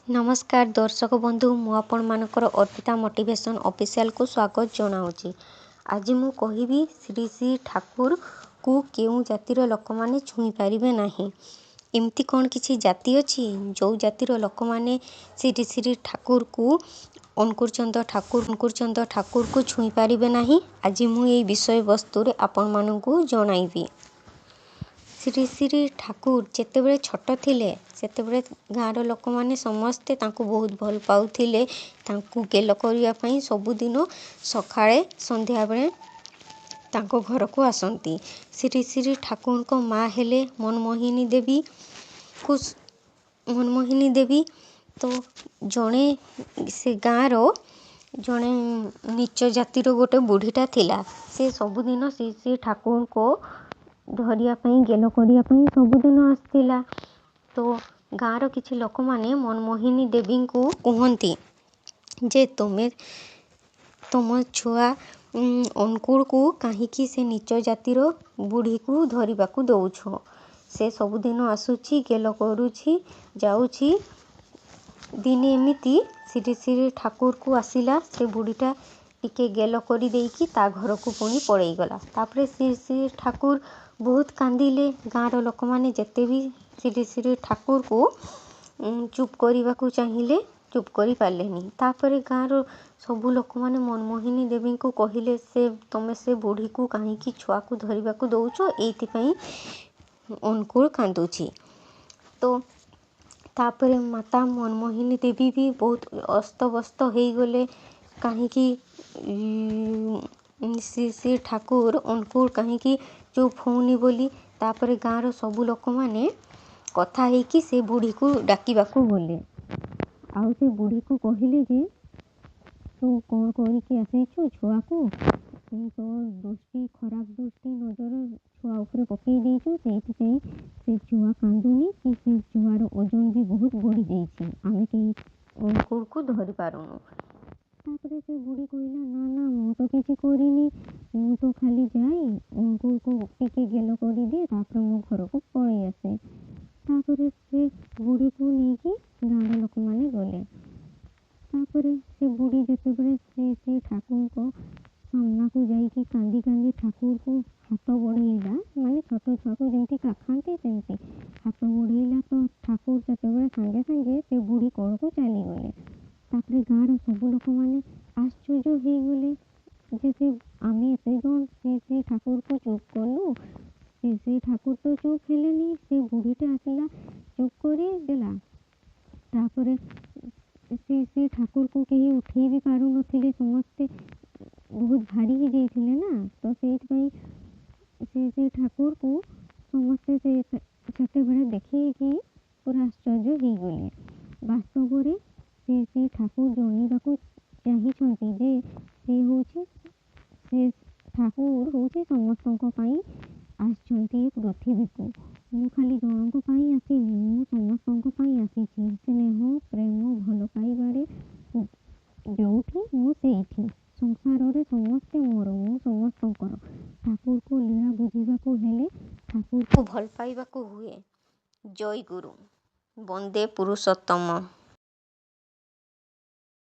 ନମସ୍କାର ଦର୍ଶକ ବନ୍ଧୁ, ମୁଁ ଆପଣମାନଙ୍କର ଅର୍ପିତା ମୋଟିଭେସନ୍ ଅଫିସିଆଲକୁ ସ୍ୱାଗତ ଜଣାଉଛି। ଆଜି ମୁଁ କହିବି ଶ୍ରୀ ଶ୍ରୀ ଠାକୁରକୁ କେଉଁ ଜାତିର ଲୋକମାନେ ଛୁଇଁ ପାରିବେ ନାହିଁ। ଏମିତି କ'ଣ କିଛି ଜାତି ଅଛି ଯେଉଁ ଜାତିର ଲୋକମାନେ ଶ୍ରୀ ଶ୍ରୀ ଠାକୁରକୁ, ଅନୁକୂଳ ଚନ୍ଦ୍ର ଠାକୁର, ଅନୁକୂଳ ଚନ୍ଦ୍ର ଠାକୁରକୁ ଛୁଇଁ ପାରିବେ ନାହିଁ? ଆଜି ମୁଁ ଏଇ ବିଷୟବସ୍ତୁରେ ଆପଣମାନଙ୍କୁ ଜଣାଇବି। ଶ୍ରୀ ଶ୍ରୀ ଠାକୁର ଯେତେବେଳେ ଛୋଟ ଥିଲେ, ସେତେବେଳେ ଗାଁର ଲୋକମାନେ ସମସ୍ତେ ତାଙ୍କୁ ବହୁତ ଭଲ ପାଉଥିଲେ। ତାଙ୍କୁ ଗେଲ କରିବା ପାଇଁ ସବୁଦିନ ସକାଳେ ସନ୍ଧ୍ୟାବେଳେ ତାଙ୍କ ଘରକୁ ଆସନ୍ତି। ଶ୍ରୀ ଶ୍ରୀ ଠାକୁରଙ୍କ ମା ହେଲେ ମନମୋହିନୀ ଦେବୀ। ମନମୋହିନୀ ଦେବୀ ତ ଜଣେ ସେ ଗାଁର ଜଣେ ନୀଚ ଜାତିର ଗୋଟେ ବୁଢ଼ୀଟା ଥିଲା। ସେ ସବୁଦିନ ଶ୍ରୀ ଶ୍ରୀ ଠାକୁରଙ୍କ ଧରିବା ପାଇଁ, ଗେଲ କରିବା ପାଇଁ ସବୁଦିନ ଆସିଥିଲା। ତ ଗାଁର କିଛି ଲୋକମାନେ ମନମୋହିନୀ ଦେବୀଙ୍କୁ କୁହନ୍ତି ଯେ ତୁମେ ତୁମ ଛୁଆ ଅନୁକୂଳକୁ କାହିଁକି ସେ ନୀଚ ଜାତିର ବୁଢ଼ୀକୁ ଧରିବାକୁ ଦେଉଛ? ସେ ସବୁଦିନ ଆସୁଛି, ଗେଲ କରୁଛି, ଯାଉଛି। ଦିନେ ଏମିତି ଶ୍ରୀ ଶ୍ରୀ ଠାକୁରକୁ ଆସିଲା, ସେ ବୁଢ଼ୀଟା ଟିକେ ଗେଲ କରିଦେଇକି ତା ଘରକୁ ପୁଣି ପଳେଇଗଲା। ତାପରେ ଶ୍ରୀ ଶ୍ରୀ ଠାକୁର ବହୁତ କାନ୍ଦିଲେ। ଗାଁର ଲୋକମାନେ ଯେତେ ବି ଶ୍ରୀ ଶ୍ରୀ ଠାକୁରକୁ ଚୁପ୍ କରିବାକୁ ଚାହିଁଲେ, ଚୁପ୍ କରିପାରିଲେନି। ତାପରେ ଗାଁର ସବୁ ଲୋକମାନେ ମନମୋହିନୀ ଦେବୀଙ୍କୁ କହିଲେ, ସେ ତୁମେ ସେ ବୁଢ଼ୀକୁ କାହିଁକି ଛୁଆକୁ ଧରିବାକୁ ଦେଉଛ? ଏଇଥିପାଇଁ ଅନୁକୂଳ କାନ୍ଦୁଛି। ତ ତାପରେ ମାତା ମନମୋହିନୀ ଦେବୀ ବି ବହୁତ ଅସ୍ତବ୍ୟସ୍ତ ହେଇଗଲେ, କାହିଁକି ଶ୍ରୀ ଶ୍ରୀ ଠାକୁର ଅନୁକୂଳ କାହିଁକି ଚୁପ୍ ହେଉନି ବୋଲି। ତାପରେ ଗାଁର ସବୁ ଲୋକମାନେ କଥା ହେଇକି ସେ ବୁଢ଼ୀକୁ ଡାକିବାକୁ ଗଲେ, ଆଉ ସେ ବୁଢ଼ୀକୁ କହିଲେ ଯେ ତୁ କ'ଣ କରିକି ଆସିଛୁ ଛୁଆକୁ? ତୋ ଦୃଷ୍ଟି, ଖରାପ ଦୃଷ୍ଟି, ନଜର ଛୁଆ ଉପରେ ପକେଇ ଦେଇଛୁ, ସେଇଥିପାଇଁ ସେ ଛୁଆ କାନ୍ଦୁନି କି ସେ ଛୁଆର ଓଜନ ବି ବହୁତ ବଢ଼ିଯାଇଛି, ଆମେ କେହି ଅନୁକୂଳକୁ ଧରିପାରୁନୁ। ତାପରେ ସେ ବୁଢ଼ୀ କହିଲା, ନା ନା, ମୁଁ ତ କିଛି କରିନି, ମୁଁ ତ ଖାଲି ଯାଇ ଅନୁକୂଳକୁ ଟିକେ ଗେଲ କରିଦିଏ, ତାପରେ ମୋ ଘରକୁ ପଳେଇ ଆସେ। ତାପରେ ସେ ବୁଢ଼ୀକୁ ନେଇକି ଗାଁର ଲୋକମାନେ ଗଲେ। ତାପରେ ସେ ବୁଢ଼ୀ ଯେତେବେଳେ ଶ୍ରୀ ଶ୍ରୀ ଠାକୁରଙ୍କ ସାମ୍ନାକୁ ଯାଇକି କାନ୍ଦି କାନ୍ଦି ଠାକୁରକୁ ହାତ ବଢ଼େଇଲା, ମାନେ ଛୋଟ ଛୁଆକୁ ଯେମିତି କାଖାନ୍ତି ସେମିତି ହାତ ବଢ଼େଇଲା, ତ ଠାକୁର ସେତେବେଳେ ସାଙ୍ଗେ ସାଙ୍ଗେ ସେ ବୁଢ଼ୀ କୋଳକୁ ଚାଲିଗଲେ। ତାପରେ ଗାଁର ସବୁ ଲୋକମାନେ ଆଶ୍ଚର୍ଯ୍ୟ ହେଇଗଲେ ଯେ ସେ ଆମେ ଏତେ ଜଣ ଶ୍ରୀ ଶ୍ରୀ ଠାକୁରକୁ ଚୁପ୍ କଲୁ, ଶ୍ରୀ ଶ୍ରୀ ଠାକୁର ତ ଚୁପ୍ ହେଲେନି, ସେ ବୁଢ଼ୀଟା ଆସିଲା ଚୁପ୍ କରିଦେଲା। ତାପରେ ଶ୍ରୀ ଶ୍ରୀ ଠାକୁରକୁ କେହି ଉଠେଇ ବି ପାରୁନଥିଲେ, ସମସ୍ତେ ବହୁତ ଭାରି ହେଇଯାଇଥିଲେ ନା, ତ ସେଇଥିପାଇଁ ଶ୍ରୀ ଶ୍ରୀ ଠାକୁରକୁ ସମସ୍ତେ ସେ ସେତେବେଳେ ଦେଖିକି ପୁରା ଆଶ୍ଚର୍ଯ୍ୟ ହେଇଗଲେ। ବାସ୍ତବରେ ଶ୍ରୀ ଶ୍ରୀ ଠାକୁର ଜଣେଇବାକୁ ଚାହିଁଛନ୍ତି ଯେ ସେ ହେଉଛି, ସେ ଠାକୁର ହେଉଛି ସମସ୍ତଙ୍କ ପାଇଁ ଆସିଛନ୍ତି ଏ ପୃଥିବୀକୁ। ମୁଁ ଖାଲି ଜଣଙ୍କ ପାଇଁ ଆସିନି, ମୁଁ ସମସ୍ତଙ୍କ ପାଇଁ ଆସିଛି। ସ୍ନେହ, ପ୍ରେମ, ଭଲ ପାଇବାରେ ଯେଉଁଠି ମୁଁ ସେଇଠି। ସଂସାରରେ ସମସ୍ତେ ମୋର, ମୁଁ ସମସ୍ତଙ୍କର। ଠାକୁରକୁ ଲୀଳା ବୁଝିବାକୁ ହେଲେ ଠାକୁରକୁ ଭଲ ପାଇବାକୁ ହୁଏ। ଜୟ ଗୁରୁ, ବନ୍ଦେ ପୁରୁଷୋତ୍ତମ।